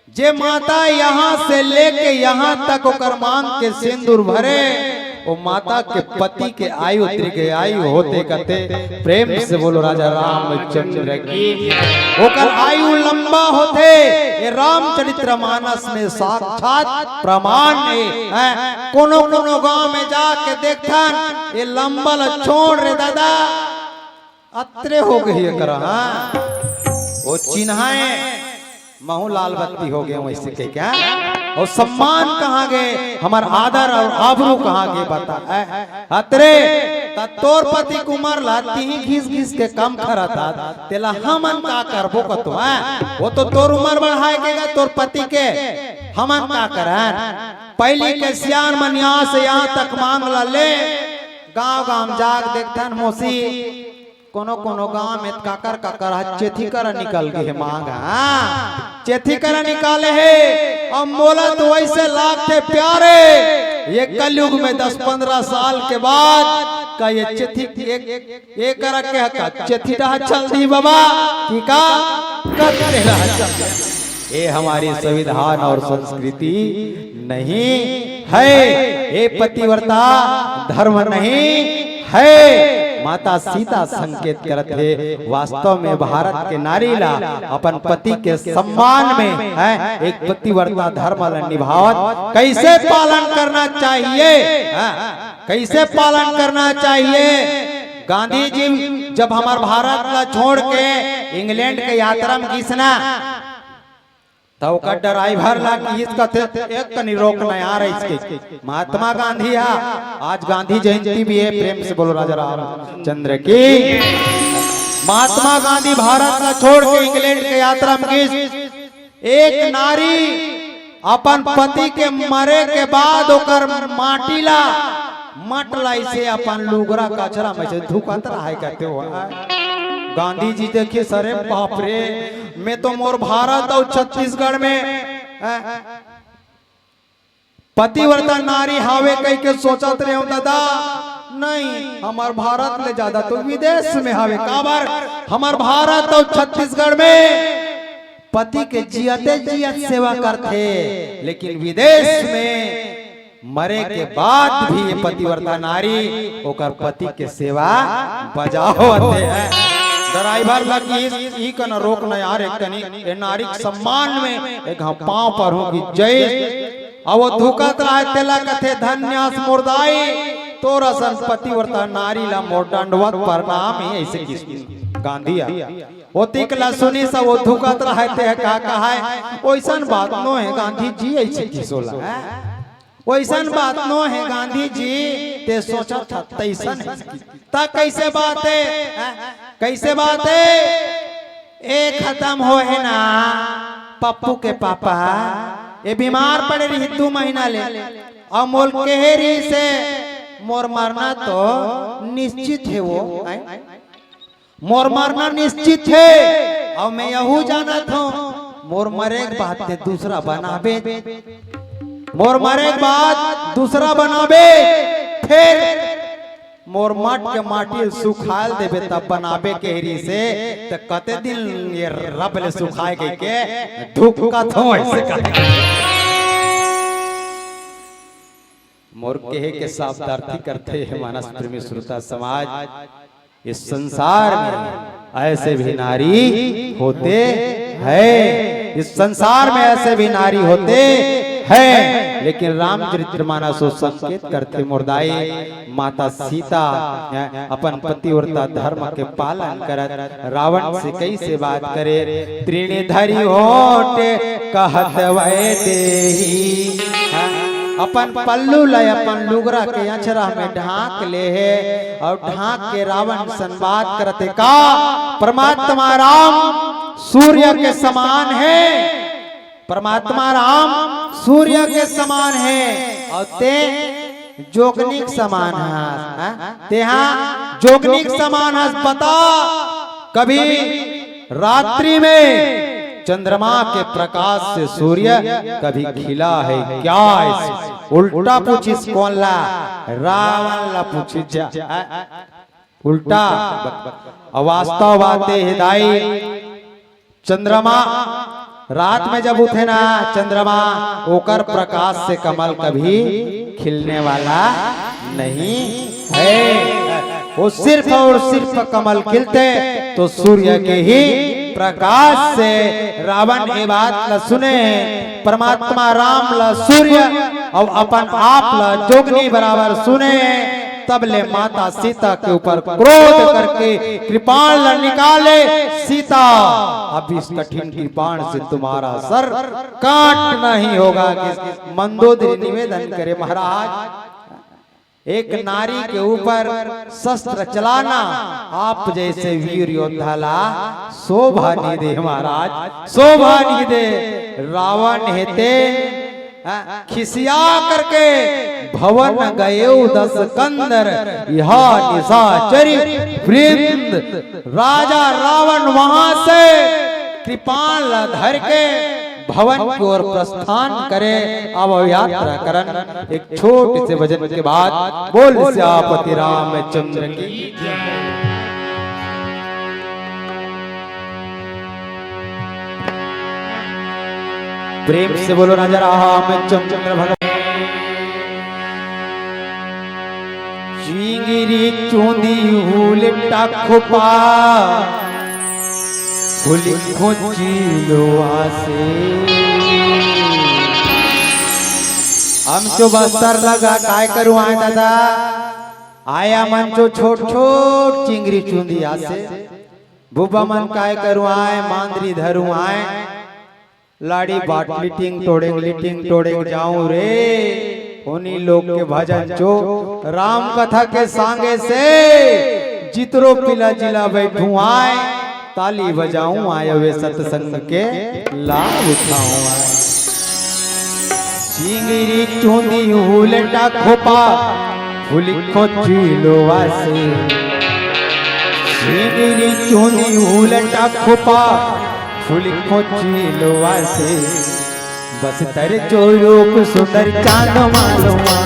जे माता यहाँ से लेके यहाँ तक ओकर मांग के सिंदूर भरे, वो माता के पति के आयु दीर्घायु होथे कथे। प्रेम से बोलो राजा रामचंद्र की। ओकर आयु लंबा होथे। ये रामचरित्र मानस में साक्षात प्रमाण हे, हैं? कोनो कोनो गांव में जाके देखथन, ये लंबा ल छोड़ रे दादा, अतरे हो गई एकरा, हाँ? वो चिन्हाए महू लाल बत्ती हो गए वैसे के क्या? और सम्मान कहाँ गए, हमार आदर और आबरू कहाँ गए, बता, हैं? अतरे, त तोर पति के उमर ला तिही घिस घिस के कम खरत आत, तेला हमन का करबो कतो, हैं? वो तो तोर उमर बढ़ाए के गा, तोर पति के, हमन का करन? पहली के सियान मन यहाँ से यहाँ तक मांग ला ले, गांव गांव जाग देखथन मोसी, कोनो कोनो गांव में काकर काकर ह चेथी करा निकल गे हे मांग, हाँ, चेथी करा निकाले हे। अब मोला तो वैसे लागथे प्यारे, ये कलयुग में दस पन्द्रह साल के बाद का ये चेथी एक, ये करा के हका चेथी डहा चल दी बाबा, ठीक है, कते डहा चल दी। ये हमारी संविधान और संस्कृति नहीं है, ये पतिव्रता धर्म नहीं है। माता सीता संकेत करत हे, वास्तव में भारत के नारी ला अपन पति के सम्मान में, हैं, एक पतिव्रता धर्म ला निभावत कैसे पालन करना चाहिए, हैं, कैसे पालन करना चाहिए। गांधी जी जब हमार भारत ला छोड़ के इंग्लैंड के यात्रा में गिस ना, त ओकर ड्राइवर ला किहिस कथे, "एक कनी रोक न यार, इसके।" महात्मा गांधी हा, आज गांधी जयंती भी है, प्रेम से बोलो राजा रामचंद्र की। महात्मा गांधी भारत ला छोड़ के इंग्लैंड के यात्रा में गिस। एक नारी अपन पति के मरे के बाद ओकर माटी ला, मट ला इसे अपन लुगरा कचरा में से धुकत रहे कहते हो। गांधी जी देखिस, "अरे बाप रे, मैं तो मोर भारत और छत्तीसगढ़ में, हैं, पतिव्रता नारी हावे कह के सोचत रहे हो दादा, नहीं, हमार भारत ले ज्यादा तो विदेश में हावे।" काबर? हमार भारत और छत्तीसगढ़ में पति के जियते जियत सेवा करथे, लेकिन विदेश में मरे के बाद भी ये पतिव्रता नारी ओकर पति के सेवा बजावत हे। ड्राइवर ला किहिस, "ई कन रोक न यार, एक कनी ए नारी के सम्मान में एक घांव पांव परहूं कि जय।" अब वो धुकत रहे तेला कथे, "धन्यास मोर दाई, तोर असन पतिव्रता नारी ला मोर दंडवत प्रणाम हे," ऐसे किस गांधी आ। ओतिक ला सुनिस वो धुकत रहे ते का कहाय, "ओइसन बात नो हे गांधी जी," ऐसे किसोला। वैसन बात नो हे गांधी जी, ते सोचत ह तैसन हे। त कैसे बात हे? हैं? कैसे बात हे? ए खतम हो हे ना पप्पू के पापा, ए बीमार पड़े रही दू महीना ले, अउ मोल कहे रही से मोर मरना तो निश्चित हे वो, हैं? मोर मरना निश्चित हे, अउ मैं यहू जानत हूँ, मोर मरे के बाद ते दूसरा बनाबे, मोर मरे के बाद दूसरा बनाबे, फिर मोर मट के माटी ल सुखाल देबे, तब बनाबे कहे रही से, त कते दिन ये रब ले सुखाए कह के धुकत हूँ ऐसे कह। मोर कहे के शब्दार्थी करथे हे मानस प्रेमी श्रोता समाज, इस संसार में ऐसे भी नारी होते हैं, इस संसार में ऐसे भी नारी होते हैं, लेकिन रामचरित्र मानस वो संकेत करथे मोर दाई, माता सीता अपन पतिव्रता धर्म के पालन करत रावण से कैसे बात करे, "तृण धरि होंठ कहत वै देही।" हाँ, अपन पल्लू ला अपन लुगरा के अचरा में ढांक ले हे अउ ढांक के रावण सन बात करत हे का, "परमात्मा राम सूर्य के समान हे, परमात्मा राम सूर्य के समान हे, अउ ते जोगनी के समान हस, हाँ? तेहा जोगनी के समान हस।" बता, कभी रात्रि में चंद्रमा के प्रकाश से सूर्य कभी खिला है क्या? ऐसे उल्टा पूछिस कोन ला? रावण ला पूछिस जा। उल्टा। अउ वास्तव बात हे दाई, चंद्रमा रात में जब उठे ना, चंद्रमा ओकर प्रकाश से कमल कभी खिलने वाला नहीं है। वो सिर्फ और सिर्फ कमल खिलथे तो सूर्य के ही प्रकाश से। रावण ये बात ला सुने, परमात्मा राम ला सूर्य और अपन आप ला जोगनी बराबर सुने, तब ले माता सीता के ऊपर क्रोध करके कृपाण ला निकाले, सीता, अब इस कठिन कृपाण से तुम्हारा सर काटना ही होगा। कि मंदोदरी निवेदन करे, महाराज, एक नारी के ऊपर शस्त्र चलाना आप जैसे वीर योद्धा ला शोभा नहीं दे महाराज, शोभा नहीं दे। रावण हेते, हाँ, खिसिया करके भवन गए दस कंदर, यह निशाचरी वृंद। राजा रावण वहां से कृपाण ला धर के भवन की ओर प्रस्थान करे। अब यात्रा करन। एक छोटे से भजन के बाद बोल सियापति रामचंद्र की। प्रेम से बोलो राजा रामचंद्र भगवान। चिंगरी चुंदी उलटा खोपा फुली खोची लोआ से। हम जो बस्तर लगा काय करूं आए दादा, आया मन जो छोट छोट चिंगरी चुंदी आसे, बुबा मन काय करूं आए, मांदरी धरूं आए, लाड़ी बाट लिटिंग टोड़ेंग लिटिंग टोड़ेंग जाऊं रे। उन्हीं लोग के भजन चो राम कथा के सांगे से जितरो पिला जिला बैठूं आए, ताली बजाऊं आए, वे सत्संग के लाभ उठाऊं आए। चिंगरी चुंदी उलटा खोपा फुली खोची लोआ से। चिंगरी चुंदी उलटा खोपा फुली खोची लोआ से। बस्तर चो रूप सुंदर चांद मालूमा।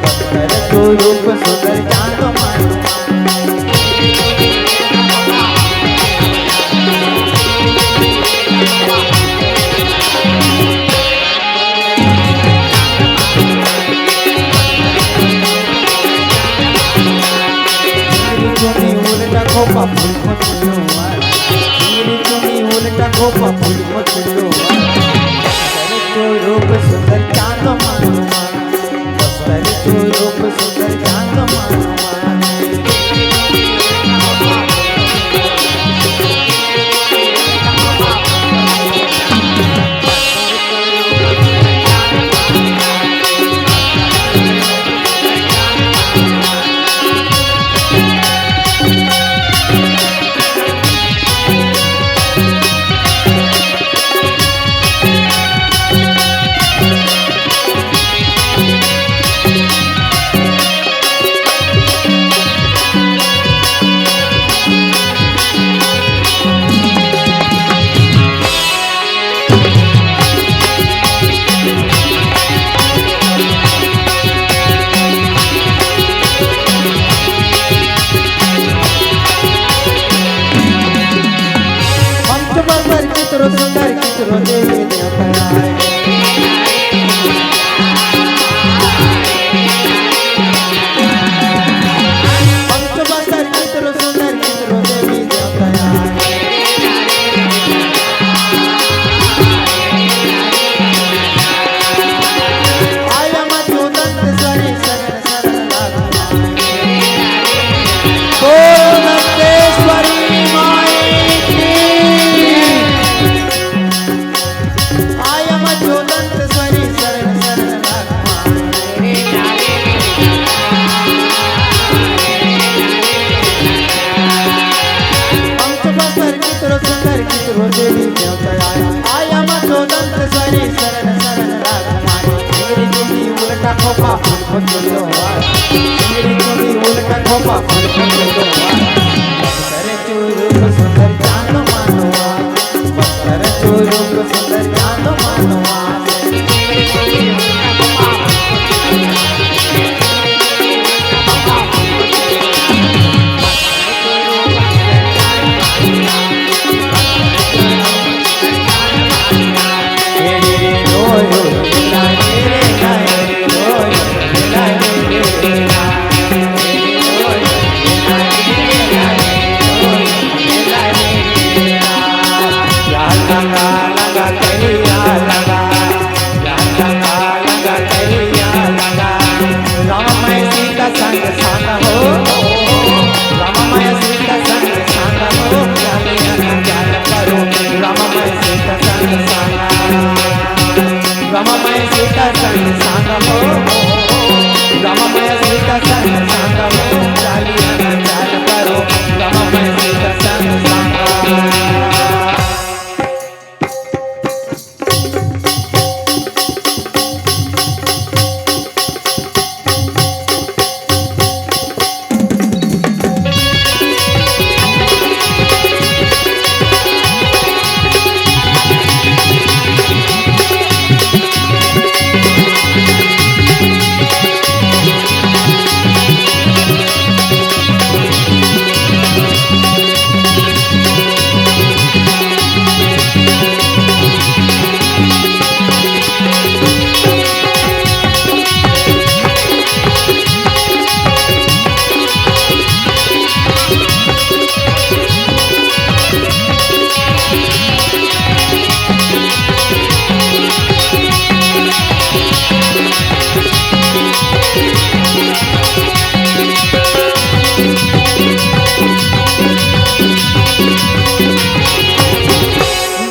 बस्तर चो रूप सुंदर चांद मालूमा। गममय सीता संग संग हो, गममय सीता संग संग हो, चालिया न चाल करो, गममय सीता संग संग।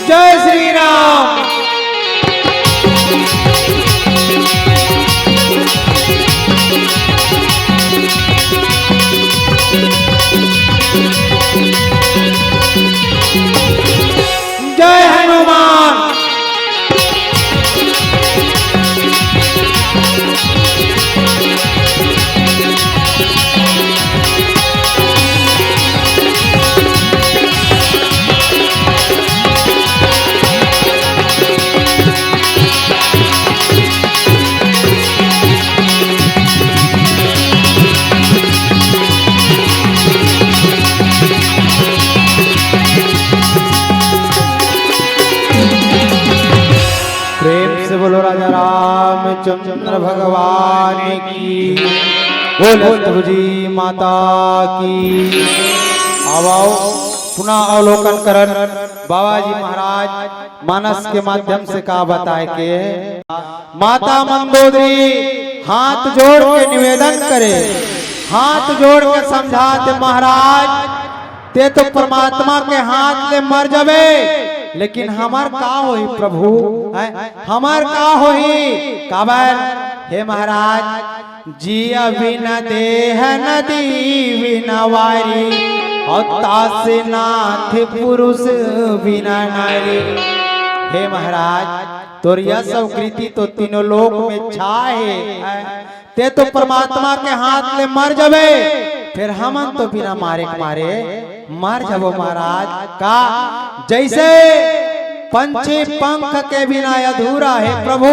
जय श्री राम। जय हनुमान। प्रेम से बोलो राजा रामचंद्र भगवान की, बोलो तुलसी माता की। अब आओ, पुनः अवलोकन करन बाबा जी महाराज मानस के माध्यम से का बताए के। माता मंदोदरी हाथ जोड़ के निवेदन करे, हाथ जोड़ के समझाथे, महाराज, ते तो परमात्मा के हाथ ले मर जबे, लेकिन हमर का होही प्रभु? हैं? हमर का होही? काबर? हे महाराज, जिया बिना देह नदी बिना वारी, और तासे नाथ पुरुष बिना नारी। हे महाराज, तोर यश अउ कीर्ति तो तीनों लोक में छाए हे। ते तो परमात्मा के हाथ ले मर जबे, फिर हमन तो बिना मारे के मारे मर जबो महाराज। का जैसे पंछी पंख के बिना अधूरा हे प्रभु,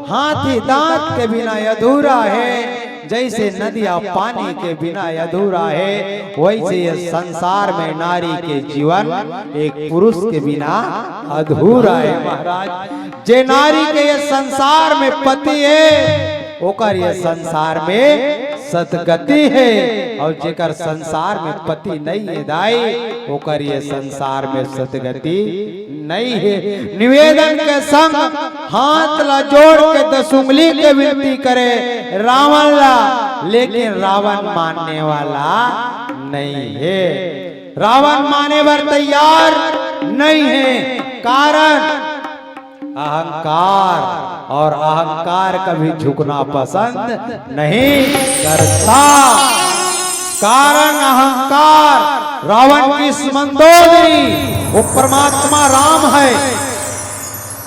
हाथी दांत के बिना अधूरा हे, जैसे नदिया पानी के बिना अधूरा हे, वैसे ये संसार में नारी के जीवन एक पुरुष के बिना अधूरा हे महाराज। जे नारी के ये संसार में पति हे, ओकर ये संसार में सतगति हे, और जेकर संसार में पति नहीं हे दाई, ओकर ये संसार में सतगति नहीं हे। निवेदन के संग हाथ ला जोड़ के दस उंगली के विनती करे रावण ला, लेकिन रावण मानने वाला नहीं हे। रावण माने बर तैयार नहीं हे, कारण अहंकार, और अहंकार कभी झुकना पसंद नहीं करता। कारण अहंकार। रावण की इस मंदोदरी, वो परमात्मा राम हे,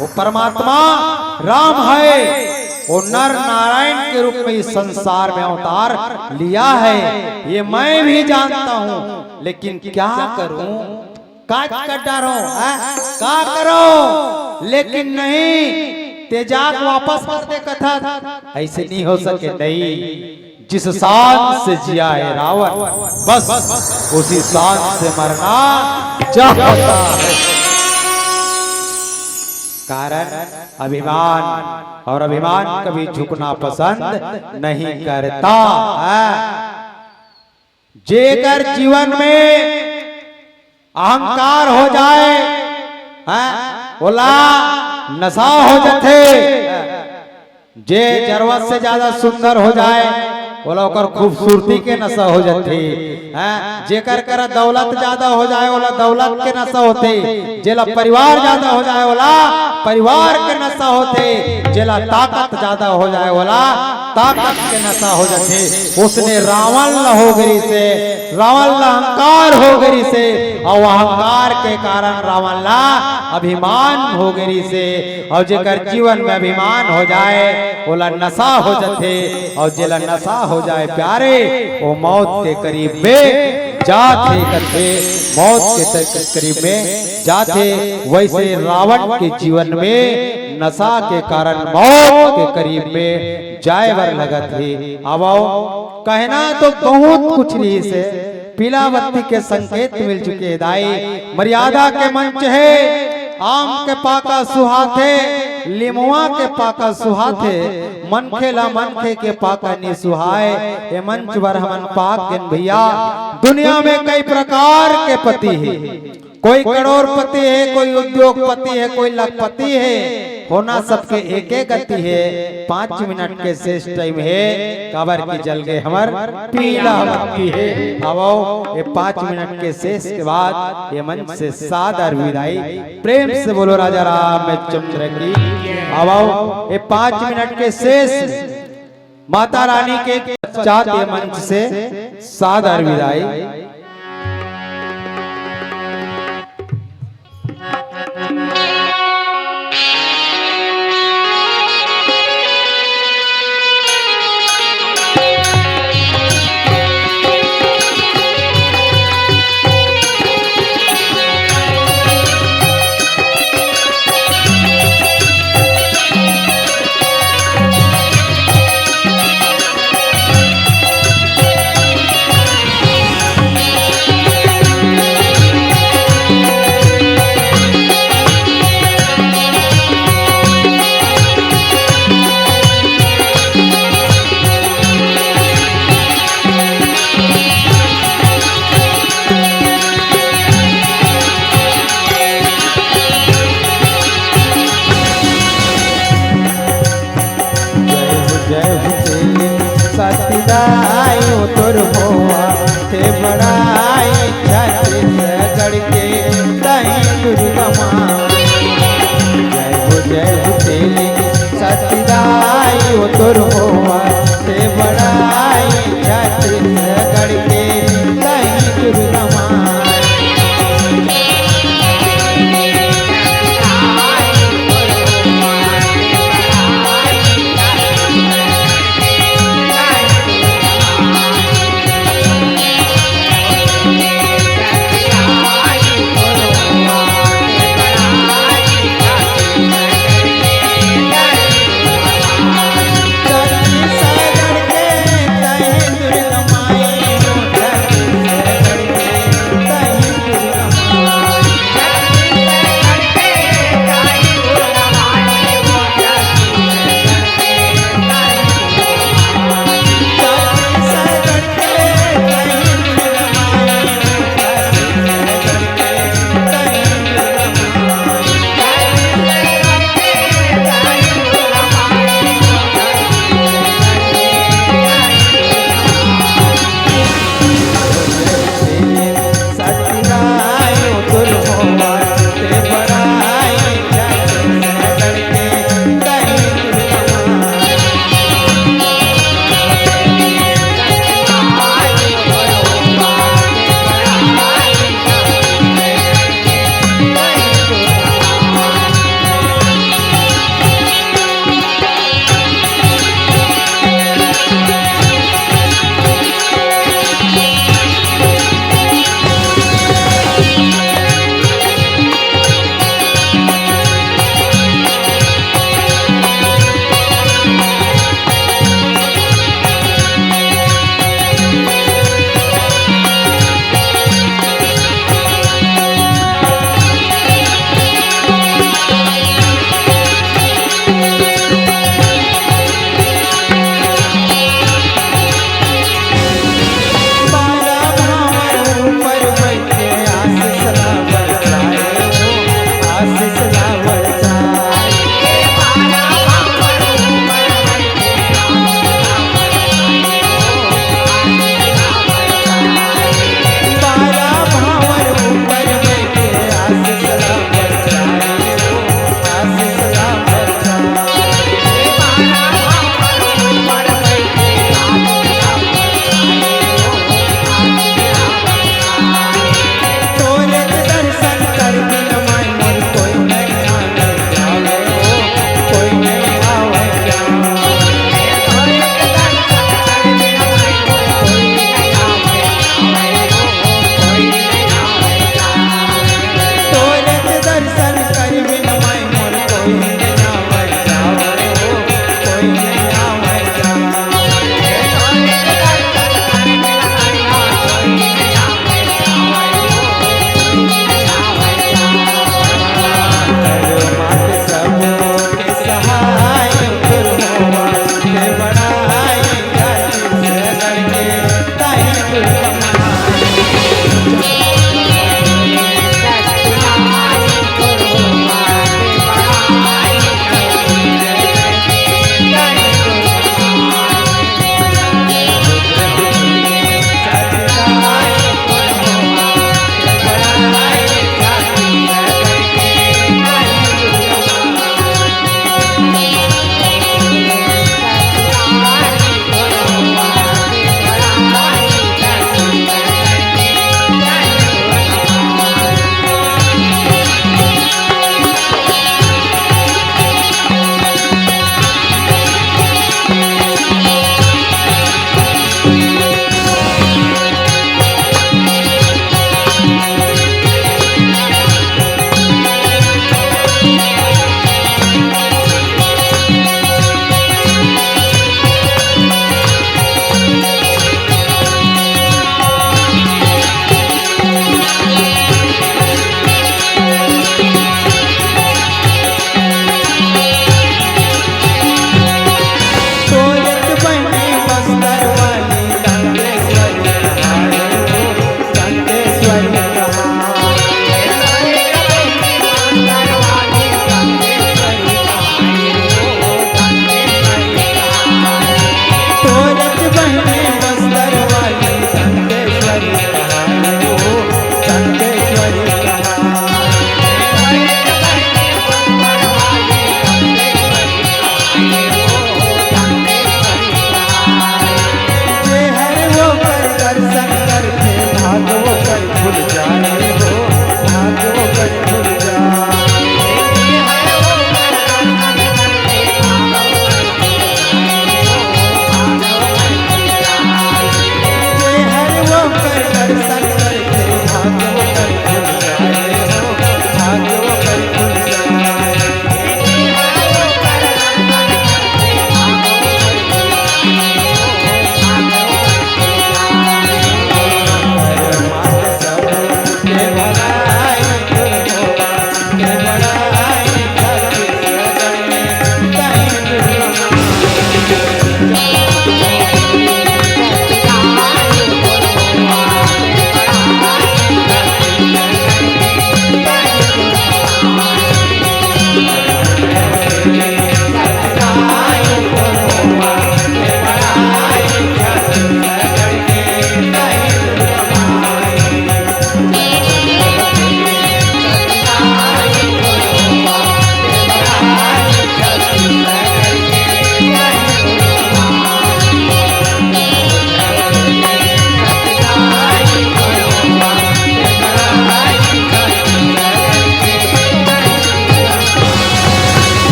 वो परमात्मा राम हे, वो नर नारायण के रूप में इस संसार में अवतार लिया हे, ये मैं भी जानता हूँ, लेकिन क्या करूँ? काट कर डारो, हैं? का करो? लेकिन नहीं, ते जाके वापस कर दे कथन। ऐसे नहीं हो सके, नहीं। जिस शान से जिया है रावण, बस उसी शान से मरना चाहता है। कारण अभिमान, और अभिमान कभी झुकना पसंद नहीं करता है। जेकर जीवन में अहंकार हो जाए, हैं, ओला नशा हो जाथे। जे जरूरत से ज्यादा सुंदर हो जाए, ओला ओकर खूबसूरती के नशा हो जाथे। हैं, जेकर करा दौलत ज्यादा हो जाए, ओला दौलत के नशा होथे। जेला परिवार ज्यादा हो जाए, ओला परिवार के नशा होथे। जेला ताकत ज्यादा हो जाए, ओला ताकत के नशा हो जाथे। उसने रावण ला हो गिरिस हे, रावण ला अहंकार हो गिरिस हे, अउ अहंकार के कारण रावण ला अभिमान हो गिरिस हे। अउ जेकर जीवन में अभिमान हो जाए, ओला नशा हो जाथे, अउ जेला नशा हो जाए प्यारे, वो मौत के करीब में जाथे कथे, मौत के त-, करीब में जाथे। वैसे रावण के जीवन में नशा के कारण मौत के करीब में जाए बर लगत हे। आवव, कहना तो बहुत कुछ रहिस हे, पीला बत्ती के संकेत मिल चुके हे दाई। मर्यादा के मंच हे, आम के पाका सुहाथे, लिमवा के पाका सुहाथे, मनखे ला मनखे के पाका नि सुहाए। ए मंच बर हमन पाक गेन भैया। दुनिया में कई प्रकार के पति हे, कोई करोड़पति हे, कोई उद्योगपति हे, कोई लखपति हे, होना सबके एके गति हे। पाँच मिनट के शेष टाइम हे, काबर कि जल गे हमर पीला बत्ती हे। आवव, ये पाँच मिनट के शेष के बाद ये मंच से सादर विदाई। प्रेम से बोलो राजा रामचंद्र की। आवव, ये पाँच मिनट के शेष माता रानी के पश्चात ये मंच से सादर विदाई।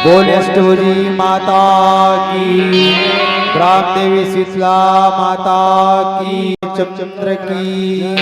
बोल अष्टभुजी माता की, ग्राम देवी शीतला माता की, चंद्र की।